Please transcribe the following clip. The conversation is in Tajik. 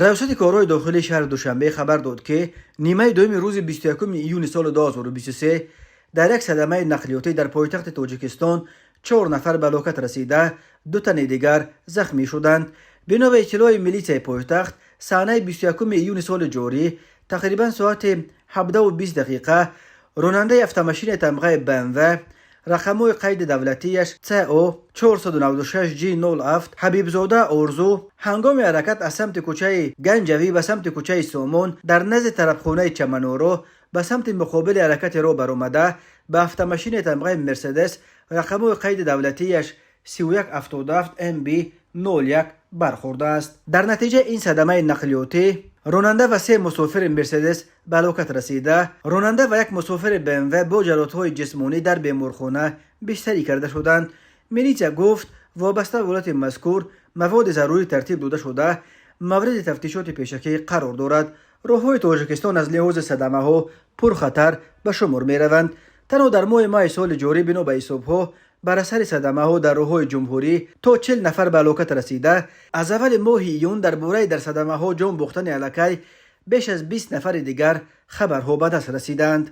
Раёсати корҳои дохилии шаҳри Душанбе хабар дод, ки нимаи дуюми рӯзи 21 июни соли 2023 дар як садамаи нақлиётӣ дар пойтахти Тоҷикистон чор нафар ба ҳалокат расида, ду тани дигар захмӣ шуданд. Бино ба иттилои милитсияи пойтахт, санаи 21 июни соли ҷорӣ тақрибан соати 17:20 дақиқа ронандаи автомашинаи тамғаи БМВ, рақамҳои қайди давлатияш СО 496 J 07, Ҳабибзода Орзу ҳангоми ҳаракат аз самти кӯчаи Ганҷавӣ ба самти кӯчаи Сомон дар назди тарабхонаи Чаманоро ба самти муқобили ҳаракати роҳ баромада, ба автомашинаи тамғаи Мерседес, рақамҳои қайди давлатияш 3177 МБ 01 бархӯрдааст. Дар натиҷаи ин садамаи нақлиётӣ ронанда ва се мусофири Мерседес ба ҳалокат расида, ронанда ва як мусофири БМВ бо ҷароҳатҳои ҷисмонӣ дар беморхона бистарӣ карда шуданд. Милитсия гуфт, вобаста ба ҳолати мазкур маводи зарурӣ тартиб дода шуда, мавриди тафтишоти пешакӣ қарор дорад. Роҳҳои Тоҷикистон аз лиҳози садамаҳо пурхатар ба шумор мераванд. Танҳо дар моҳи майи соли ҷорӣ, бино ба ҳисобҳо, бар асари садамаҳо дар роҳҳои ҷумҳурӣ то 40 нафар ба ҳалокат расида, аз аввали моҳи июн дар бораи дар садамаҳо ҷон бохтани аллакай беш аз 20 нафари дигар хабарҳо ба даст расиданд.